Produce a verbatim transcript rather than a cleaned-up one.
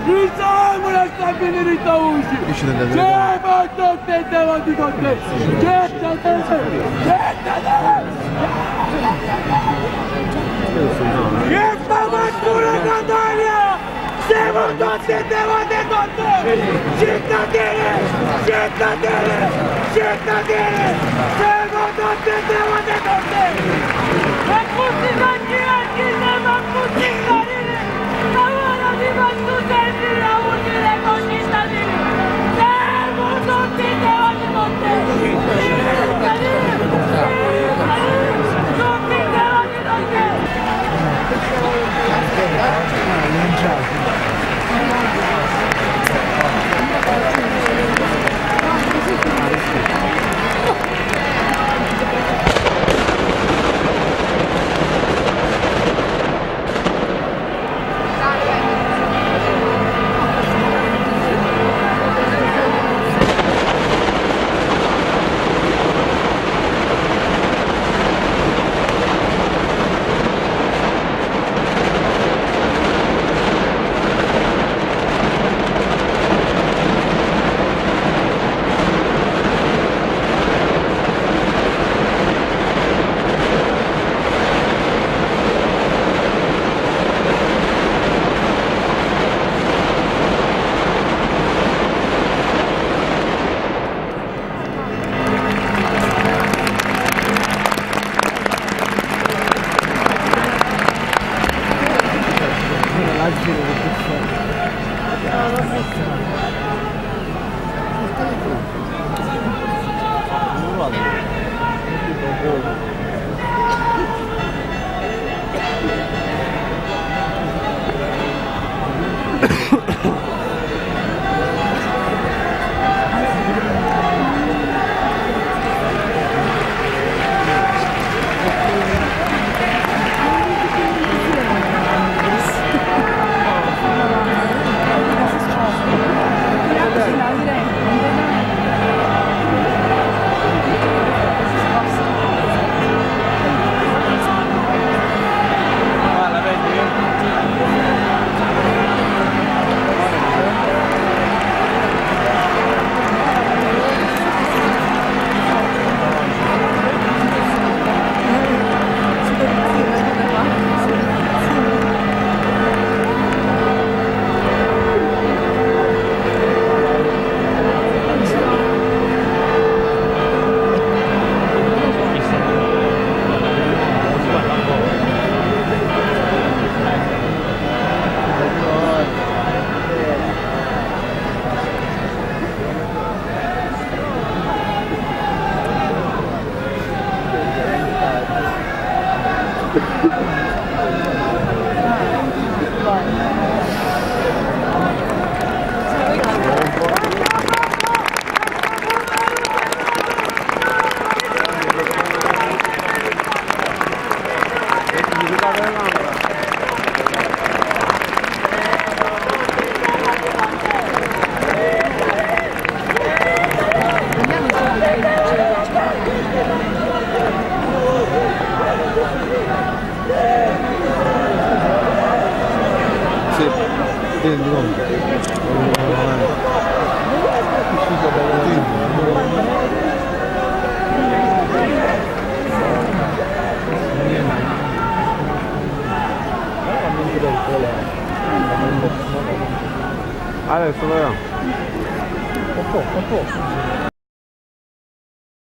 Rizzamula sta benedetta voce! Siamo tutti devoti con te! Gettati! Gettati! Che fa mattura Catania! Siamo tutti devoti con te! Cittadini! Cittadini! Cittadini! Siamo tutti devoti con te! E tutti quanti anche siamo tutti carine! Lavora di quanto senti la voce dei concittadini! Siamo tutti devoti con te! Cittadini! Cittadini! Tutti devoti con te! Sì, sì, no. Adesso però.